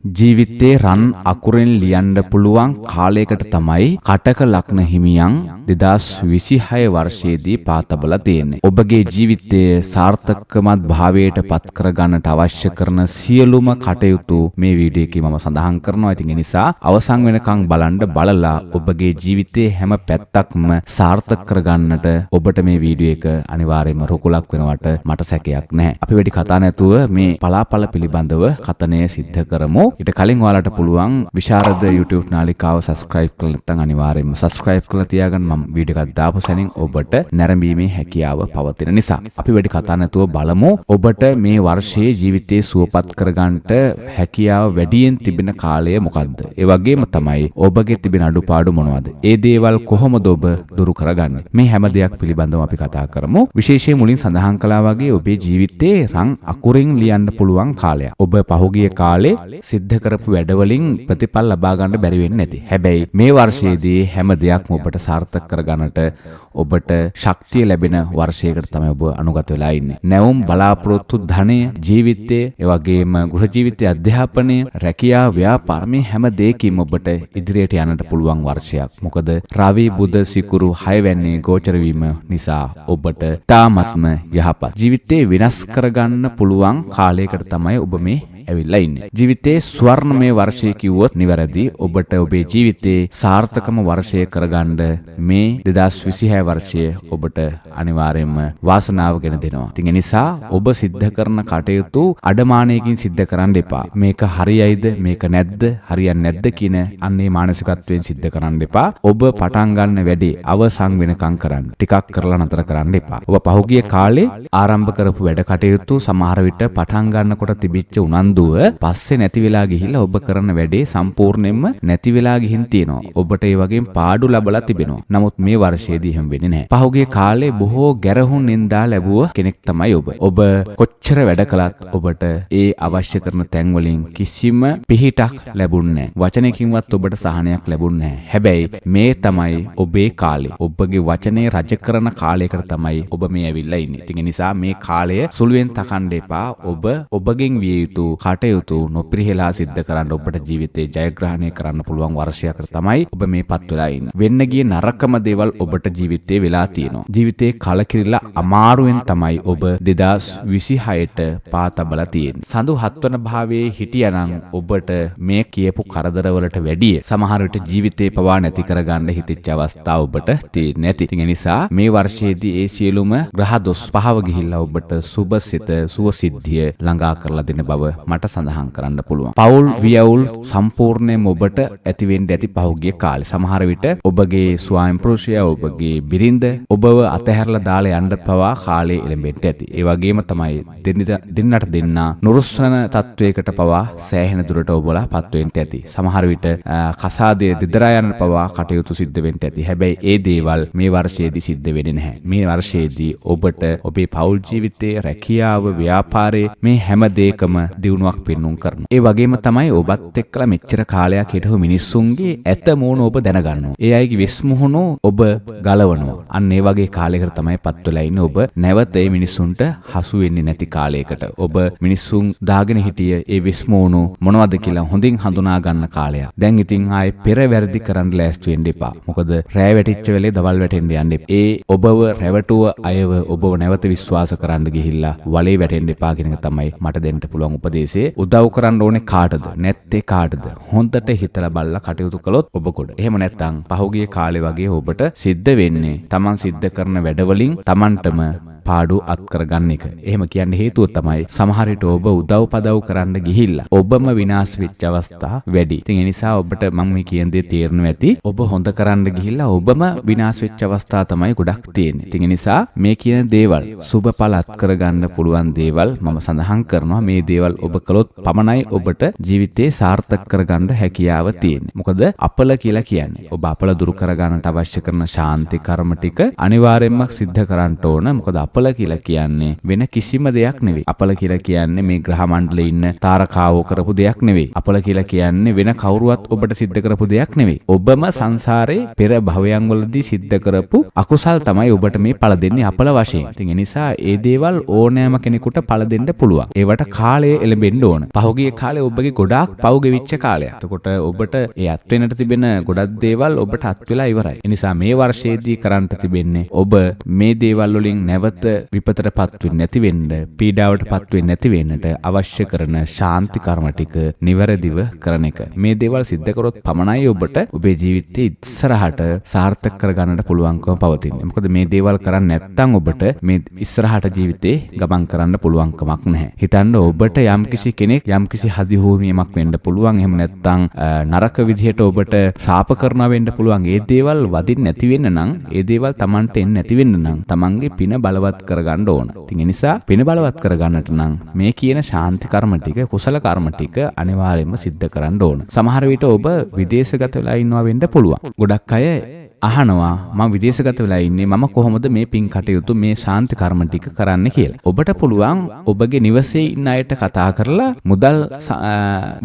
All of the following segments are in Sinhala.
ජීවිතේ රන් අකුරෙන් ලියන්න පුළුවන් කාලයකට තමයි කටක ලග්න හිමියන් 2026 වර්ෂයේදී පා තබලා තියෙන්නේ. ඔබගේ ජීවිතය සාර්ථකමත් භාවයට පත් කරගන්නට අවශ්‍ය කරන සියලුම කටයුතු මේ වීඩියෝ එකේ මම සඳහන් කරනවා. ඉතින් ඒ නිසා අවසන් වෙනකන් බලන්න. බලලා ඔබගේ ජීවිතයේ හැම පැත්තක්ම සාර්ථක කරගන්නට ඔබට මේ වීඩියෝ එක අනිවාර්යයෙන්ම රුකුලක් වෙනවට මට සැකයක් නැහැ. අපි වැඩි කතා නැතුව මේ පලාපල පිළිබඳව කතනය සිද්ධ කරමු. ඊට කලින් ඔයාලට පුළුවන් විශාරද YouTube නාලිකාව subscribe කරලා නැත්නම් අනිවාර්යයෙන්ම subscribe කරලා තියාගන්න. මම වීඩියෝ එකක් දාපු සැනින් ඔබට නැරඹීමේ හැකියාව පවතින නිසා. අපි වැඩි කතා නැතුව බලමු ඔබට මේ වර්ෂයේ ජීවිතේ සුවපත් කරගන්නට හැකියාව වැඩියෙන් තිබෙන කාලය මොකද්ද? ඒ වගේම තමයි ඔබගේ තිබෙන අඩුපාඩු මොනවද? ඒ දේවල් කොහොමද ඔබ දුරු කරගන්නේ? මේ හැම දෙයක් පිළිබඳව අපි කතා කරමු. විශේෂයෙන් මුලින් සඳහන් කළා වගේ ඔබේ ජීවිතේ රන් අකුරින් ලියන්න පුළුවන් කාලයක්. ඔබ පහුගිය කාලේ සිද්ධ කරපු වැඩවලින් ප්‍රතිඵල ලබා ගන්න බැරි වෙන්නේ නැති. හැබැයි මේ වර්ෂයේදී හැම දෙයක්ම ඔබට සාර්ථක කරගන්නට ඔබට ශක්තිය ලැබෙන වර්ෂයකට තමයි ඔබ අනුගත වෙලා ඉන්නේ. නැවුම් බලාපොරොත්තු, ධනය, ජීවිතය, ඒ වගේම ගෘහ ජීවිතය, අධ්‍යාපනය, රැකියාව, ව්‍යාපාර මේ හැම දෙයකින්ම ඔබට ඉදිරියට යන්නට පුළුවන් වර්ෂයක්. මොකද රවි, බුධ, සිකුරු හයවැන්නේ ගෝචර වීම නිසා ඔබට තාමත්ම යහපත්. ජීවිතේ වෙනස් කරගන්න පුළුවන් කාලයකට තමයි ඔබ මේ ඇවිල්ලා ඉන්නේ. ජීවිතේ ස්වර්ණමය වර්ෂය කිව්වොත් නිවැරදි. ඔබට ඔබේ ජීවිතේ සාර්ථකම වර්ෂය කරගන්න මේ 2026 වර්ෂය ඔබට අනිවාර්යයෙන්ම වාසනාව ගෙන දෙනවා. ඉතින් ඒ නිසා ඔබ සිද්ධ කරන කටයුතු අඩමානයකින් සිද්ධ කරන්න එපා. මේක හරියයිද, මේක නැද්ද, හරියන්නේ නැද්ද කියන අන්නේ මානසිකත්වයෙන් සිද්ධ කරන්න එපා. ඔබ පටන් ගන්න වැඩේ අවසන් වෙනකන් කරන්න. ටිකක් කරලා නතර කරන්න එපා. ඔබ පහුගිය කාලේ ආරම්භ කරපු වැඩ කටයුතු සමහර විට පටන් ගන්නකොට තිබිච්ච උනන්දුව පස්සේ නැති වෙලා ගිහිල්ලා ඔබ කරන වැඩේ සම්පූර්ණයෙන්ම නැති වෙලා ගිහින් තියෙනවා. ඔබට ඒ වගේම පාඩු ලැබලා තිබෙනවා. නමුත් මේ වර්ෂයේදී එහෙම වෙන්නේ නැහැ. පහුගිය කාලේ බොහෝ ගැරහුම් නින්දා ලැබුව කෙනෙක් තමයි ඔබ. ඔබ කොච්චර වැඩ කළත් ඔබට ඒ අවශ්‍ය කරන තැන් වලින් කිසිම පිහිටක් ලැබුණේ නැහැ. වචනයකින්වත් ඔබට සහනයක් ලැබුණේ නැහැ. හැබැයි මේ තමයි ඔබේ කාලේ. ඔබගේ වචනේ රජ කරන කාලයකට තමයි ඔබ මේ ඇවිල්ලා ඉන්නේ. ඉතින් ඒ නිසා මේ කාලය සුළුවෙන් තකන්න එපා. ඔබ ඔබගෙන් විය යුතු කටයුතු නොපිරිහෙලා සිද්ධ කරන්න ඔබට ජීවිතේ ජයග්‍රහණය කරන්න පුළුවන් වර්ෂයකට තමයි ඔබ මේ පත් වෙලා ඉන්නේ. වෙන්න ගිය නරකම දේවල් ඔබට ජීවිතේ වෙලා තියෙනවා. ජීවිතේ කලකිරිලා අමාරුවෙන් තමයි ඔබ 2026ට පා තබලා තියෙන්නේ. සඳු හත්වන භාවයේ හිටියානම් ඔබට මේ කියපු කරදරවලට වැඩිය සමහර විට ජීවිතේ පවා නැති කරගන්න හිතිච්ච අවස්ථා ඔබට තියෙන්නේ නැති. ඉතින් ඒ නිසා මේ වර්ෂයේදී ඒ සියලුම ග්‍රහ දොස් පහව ගිහිල්ලා ඔබට සුබ සිත, සුව සිද්ධිය ළඟා කරලා දෙන බව මට සඳහන් කරන්න පුළුවන්. පවුල් වියවුල් සම්පූර්ණයෙන්ම ඔබට ඇති වෙන්න ඇති පහුගිය කාලේ. සමහර විට ඔබගේ ස්වාමි පුරුෂයා, ඔබගේ බිරිඳ ඔබව අතහැරලා දාලා යන්න පවා කාලේ එළඹෙන්න ඇති. ඒ වගේම තමයි දෙන්නට දෙන්නා නුරුස්සන තත්වයකට පවා සෑහෙන දුරට ඔබලා පත් වෙන්න ඇති. සමහර විට කසාදය දෙදරා යන පවා කටයුතු සිද්ධ වෙන්න ඇති. හැබැයි ඒ දේවල් මේ වර්ෂයේදී සිද්ධ වෙන්නේ නැහැ. මේ වර්ෂයේදී ඔබට ඔබේ පවුල් ජීවිතයේ, රැකියාව, ව්‍යාපාරයේ මේ හැම දෙයකම දියුණුවක් පෙන්නුම් කරනවා. ඒ වගේම තමයි ඔබත් එක්කලා මෙච්චර කාලයක් හිටපු මිනිස්සුන්ගේ ඇත මූණ ඔබ දැනගන්නවා. ඒ අයගේ වෙස් මුහුණු ඔබ ගලවනවා. අන්න ඒ වගේ කාලයකට තමයි පත් වෙලා ඉන්නේ. ඔබ නැවත ඒ මිනිස්සුන්ට හසු වෙන්නේ නැති කාලයකට. ඔබ මිනිස්සුන් දාගෙන හිටිය ඒ වෙස් මුහුණු මොනවද කියලා හොඳින් හඳුනා ගන්න කාලයක්. දැන් ඉතින් ආයේ පෙර වැරදි කරන්න ලෑස්ති වෙන්න එපා. මොකද රෑ වැටිච්ච වෙලේ දවල් වැටෙන්න යන්න එපා. ඒ ඔබව රැවටුව අයව ඔබව නැවත විශ්වාස කරන්න ගිහිල්ලා වලේ වැටෙන්න එපා කියන එක තමයි මට දෙන්න පුළුවන් උපදේශය. උදව් කරන්න ඕනේ කාටද? නැත්තේ කාටද? හොඳට හිතලා බලලා කටයුතු කළොත් ඔබ ගොඩ. එහෙම නැත්නම් පහුගිය කාලේ වගේ ඔබට සිද්ධ වෙන්නේ තමන් සිද්ධ කරන වැඩවලින් තමන්ටම පාඩු අත් කරගන්න එක. එහෙම කියන්න හේතුව තමයි සමහර විට ඔබ උදව් පදව් කරන්න ගිහිල්ලා ඔබම විනාශ වෙච්ච අවස්ථා වැඩි. ඉතින් ඒ නිසා ඔබට මම මේ කියන දේ තේරෙනවා ඇති. ඔබ හොඳ කරන්න ගිහිල්ලා ඔබම විනාශ වෙච්ච අවස්ථා තමයි ගොඩක් තියෙන්නේ. ඉතින් ඒ නිසා මේ කියන දේවල් සුබ ඵල අත් කරගන්න පුළුවන් දේවල් මම සඳහන් කරනවා. මේ දේවල් ඔබ කළොත් පමණයි ඔබට ජීවිතේ සාර්ථක කරගන්න හැකියාව තියෙන්නේ. මොකද අපල කියලා කියන්නේ ඔබ අපල දුරු කරගන්නට අවශ්‍ය කරන ශාන්ති කර්ම ටික අනිවාර්යයෙන්ම සිද්ධ කරන්න ඕන. මොකද අපල අපල කියලා කියන්නේ වෙන කිසිම දෙයක් නෙවෙයි. අපල කියලා කියන්නේ මේ ග්‍රහ මණ්ඩලයේ ඉන්න තාරකාවෝ කරපු දෙයක් නෙවෙයි. අපල කියලා කියන්නේ වෙන කවුරුවත් ඔබට සිද්ධ කරපු දෙයක් නෙවෙයි. ඔබම සංසාරේ පෙර භවයන් වලදී සිද්ධ කරපු අකුසල් තමයි ඔබට මේ පළ දෙන්නේ අපල වශයෙන්. ඉතින් ඒ නිසා ඒ දේවල් ඕනෑම කෙනෙකුට පළ දෙන්න පුළුවන්. ඒවට කාලය එළඹෙන්න ඕන. පහුගිය කාලේ ඔබගේ ගොඩාක් පව් ගෙවිච්ච කාලයක්. එතකොට ඔබට ඒ අත් වෙන්නට තිබෙන ගොඩක් දේවල් ඔබට අත් වෙලා ඉවරයි. ඒ නිසා මේ වර්ෂයේදී කරන්නට තිබෙන්නේ ඔබ මේ දේවල් වලින් නැවත විපතටපත් වෙන්නේ නැති වෙන්න, පීඩාවටපත් වෙන්නේ නැති වෙන්නට අවශ්‍ය කරන ශාන්ති කර්ම ටික නිවැරදිව කරන එක. මේ දේවල් සිද්ධ කරොත් පමණයි ඔබට ඔබේ ජීවිතේ ඉස්සරහට සාර්ථක කරගන්නට පුළුවන්කම පවතින්නේ. මොකද මේ දේවල් කරන්නේ නැත්නම් ඔබට මේ ඉස්සරහට ජීවිතේ ගමන් කරන්න පුළුවන්කමක් නැහැ. හිතන්න ඔබට යම්කිසි කෙනෙක් යම්කිසි හදිහෝමියමක් වෙන්න පුළුවන්. එහෙම නැත්නම් නරක විදිහට ඔබට ශාප කරනවා වෙන්න පුළුවන්. ඒ දේවල් වදින්න නැති වෙන්න නම්, ඒ දේවල් Tamanට එන්නේ නැති වෙන්න නම් Tamanගේ පින බලවත් කරගන්න ඕන. ඉතින් ඒ නිසා පින බලවත් කරගන්නට නම් මේ කියන ශාන්ති කර්ම ටික, කුසල කර්ම ටික අනිවාර්යයෙන්ම සිද්ධ කරන්න ඕන. සමහර විට ඔබ විදේශගත වෙලා ඉන්නවා වෙන්න පුළුවන්. ගොඩක් අය අහනවා මම විදේශගත වෙලා ඉන්නේ, මම කොහොමද මේ පින් කටයුතු, මේ ශාන්ති කර්ම ටික කරන්න කියලා. ඔබට පුළුවන් ඔබගේ නිවසේ ඉන්න අයට කතා කරලා මුදල්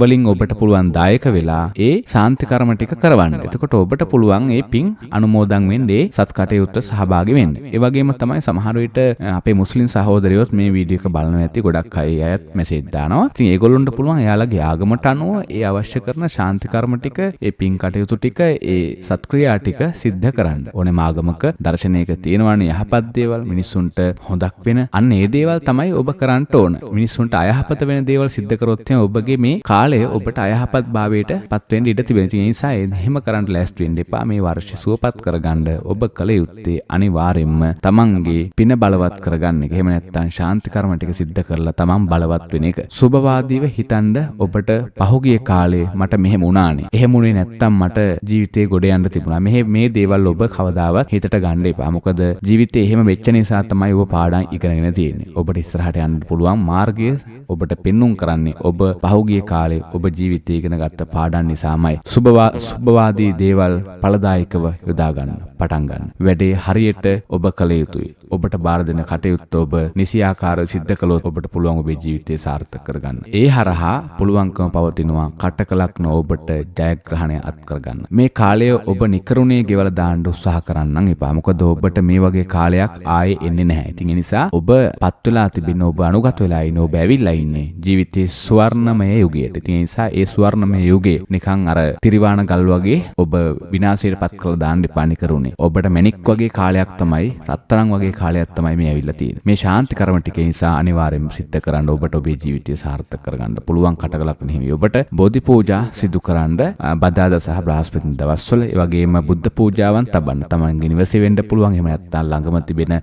වලින් ඔබට පුළුවන් දායක වෙලා ඒ ශාන්ති කර්ම ටික කරවන්න. එතකොට ඔබට පුළුවන් ඒ පින් අනුමෝදන් වෙන්න, ඒ සත් කටයුත්ත සහභාගී වෙන්න. ඒ වගේම තමයි සමහර විට අපේ මුස්ලිම් සහෝදරයොත් මේ වීඩියෝ එක බලනවා ඇති. ගොඩක් අය අයත් මැසේජ් දානවා. ඉතින් ඒගොල්ලොන්ට පුළුවන් එයාලගේ ආගමට අනුව ඒ අවශ්‍ය කරන ශාන්ති කර්ම ටික, ඒ පින් කටයුතු ටික, ඒ සත්ක්‍රියා ටික සිද්ධ කරන්න. ඕනෑම ආගමක දර්ශනයක තියෙනවානේ යහපත් දේවල්, මිනිස්සුන්ට හොඳක් වෙන. අන්න ඒ දේවල් තමයි ඔබ කරන්න ඕන. මිනිස්සුන්ට අයහපත වෙන දේවල් සිද්ධ කරොත් එහෙනම් ඔබගේ මේ කාලය ඔබට අයහපත් භාවයට පත් වෙන්න ඉඩ තිබෙනවා. ඉතින් ඒ නිසා එහෙම කරන්න ලෑස්ති වෙන්න එපා. මේ වර්ෂය සුවපත් කරගන්න ඔබ කළ යුත්තේ අනිවාර්යයෙන්ම තමන්ගේ පින බලවත් කරගන්න එක. එහෙම නැත්නම් ශාන්ති කර්ම ටික සිද්ධ කරලා තමන් බලවත් වෙන එක. සුභවාදීව හිතන්න ඔබට පහුගිය කාලේ මට මෙහෙම වුණානේ. එහෙම වුණේ නැත්නම් මට ජීවිතේ ගොඩ යන්න තිබුණා. මේ දේවල් ඔබ කවදාවත් හිතට ගන්න එපා. මොකද ජීවිතේ එහෙම වෙච්ච නිසා තමයි ඔබ පාඩම් ඉගෙනගෙන තියෙන්නේ. ඔබට ඉස්සරහට යන්න පුළුවන් මාර්ගය ඔබට පෙන්눔 කරන්නේ ඔබ පහුගිය කාලේ ඔබ ජීවිතේ ඉගෙන ගත්ත පාඩම් නිසාමයි. සුභවාදී දේවල් ඵලදායකව යොදා ගන්න පටන් ගන්න. වැඩේ හරියට ඔබ කළ යුතුයි. ඔබට බාර දෙන කටයුත්ත ඔබ නිසියාකාරව සිද්ධ කළොත් ඔබට පුළුවන් ඔබේ ජීවිතය සාර්ථක කරගන්න. ඒ හරහා පුළුවන්කම පවතිනවා කටක ලග්න ඔබට ජයග්‍රහණය අත් කරගන්න. මේ කාලය ඔබ නිකරුණේ ගෙවලා දාන්න උත්සාහ කරන්නම් එපා. මොකද ඔබට මේ වගේ කාලයක් ආයේ එන්නේ නැහැ. ඉතින් ඒ නිසා ඔබ පත් වෙලා තිබෙන, ඔබ අනුගත වෙලා ඉන්න, ඔබ ඇවිල්ලා ඉන්නේ ජීවිතයේ ස්වර්ණමය යුගයට. ඉතින් ඒ නිසා ඒ ස්වර්ණමය යුගයේ නිකන් අර තිරිවාණ ගල් වගේ ඔබ විනාශයට පත් කරලා දාන්න එපා නිකරුණේ. ඔබට මැණික් වගේ කාලයක් තමයි, රත්තරන් වගේ කාලයක් තමයි මේ ඇවිල්ලා තියෙන්නේ. මේ ශාන්ති කර්ම ටික නිසා අනිවාර්යයෙන්ම සිද්ධ කරන්න ඔබට ඔබේ ජීවිතය සාර්ථක කරගන්න පුළුවන්. කටක ලග්න හිමි ඔබට බෝධි පූජා සිදු කරන්න බදාදා සහ බ්‍රහස්පති දවස්වල, ඒ වගේම බුද්ධ පූජාවන් තබන්න. තමන්ගේ නිවසේ වෙන්න පුළුවන්, එහෙම නැත්නම් ළඟම තිබෙන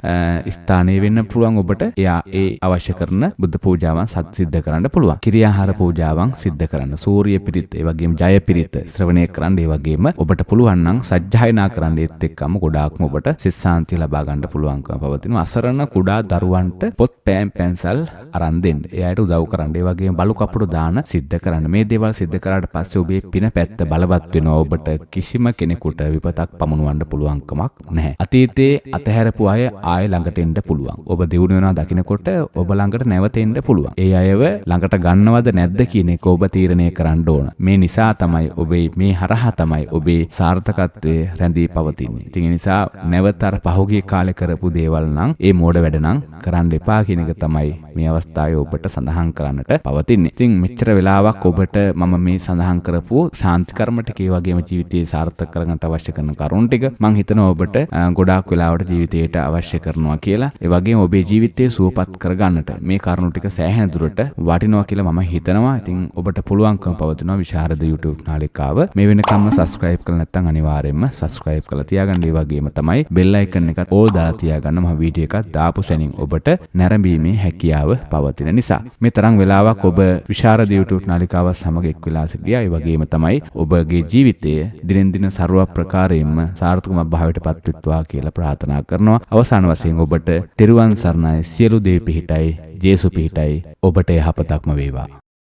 ස්ථානයේ වෙන්න පුළුවන්. ඔබට එයා ඒ අවශ්‍ය කරන බුද්ධ පූජාවන් සත් සිද්ධ කරන්න පුළුවන්. කිරියාහාර පූජාවන් සිද්ධ කරන්න. සූර්ය පිරිත, ඒ වගේම ජය පිරිත ශ්‍රවණය කරන්න. ඒ වගේම ඔබට පුළුවන් නම් සජ්ජායනා කරන්න. ඒත් එක්කම ගොඩාක්ම ඔබට සිත සාන්තිය ලබා ගන්න පුළුවන්කම පවතිනවා. අසරණ කුඩා දරුවන්ට පොත් පෑන් පැන්සල් අරන් දෙන්න. ඒ අයට උදව් කරන්න. ඒ වගේම බලු කපුරු දාන සිද්ධ කරන්න. මේ දේවල් සිද්ධ කරාට පස්සේ ඔබේ පින පැත්ත බලවත් වෙනවා. ඔබට කිසිම කෙනෙකුට විපතක් පමුණවන්න පුළුවන්කමක් නැහැ. අතීතයේ අතහැරපු අය ආයෙ ළඟට එන්න පුළුවන්. ඔබ දියුණු වෙනවා දකිනකොට ඔබ ළඟට නැවත එන්න පුළුවන්. ඒ අයව ළඟට ගන්නවද නැද්ද කියන එක ඔබ තීරණය කරන්න ඕන. මේ නිසා තමයි ඔබේ මේ හරහා තමයි ඔබේ සාර්ථකත්වය රැඳී පවතින්නේ. ඉතින් ඒ නිසා නැවත අර පහුගිය කාලේ කරපු දේවල් නම්, ඒ මෝඩ වැඩ නම් කරන්න එපා කියන එක තමයි මේ අවස්ථාවේ ඔබට සඳහන් කරන්නට පවතින්නේ. ඉතින් මෙච්චර වෙලාවක් ඔබට මම මේ සඳහන් කරපු ශාන්ති කර්ම ටික, ඒ වගේම ජීවිතේ සාර්ථක කරගන්නට අවශ්‍ය කරන කරුණු ටික මං හිතනවා ඔබට ගොඩාක් වෙලාවට ජීවිතේට අවශ්‍ය කරනවා කියලා. ඒ වගේම ඔබේ ජීවිතය සුවපත් කරගන්නට මේ කරුණු ටික සෑහෙන දුරට වටිනවා කියලා මම හිතනවා. ඉතින් ඔබට පුළුවන්කම පවතිනවා විශාරද YouTube නාලිකාව මේ වෙනකම්ම සබ්ස්ක්‍රයිබ් කරලා නැත්නම් අනිවාර්යයෙන්ම සබ්ස්ක්‍රයිබ් කරලා තියාගන්න. ඒ වගේම තමයි බෙල් අයිකන් එකත් ඕල් දාලා තියාගන්න. මම වීඩියෝ එකක් දාපු සැනින් ඔබට නැරඹීමේ හැකියාව පවතින නිසා. මේ තරම් වෙලාවක් ඔබ විශාරද YouTube නාලිකාව සමග එක් වෙලා සිටියා. ඒ වගේම තමයි ඔබගේ ජීවිතය දිනෙන් දින සර්ව ප්‍රකාරයෙන්ම සාර්ථකම භාවයට පත්වෙත්වා කියලා ප්‍රාර්ථනා කරනවා. අවසාන වශයෙන් ඔබට තෙරුවන් සරණයි. සියලු දෙවි පිහිටයි, ජේසු පිහිටයි. ඔබට යහපතක්ම වේවා.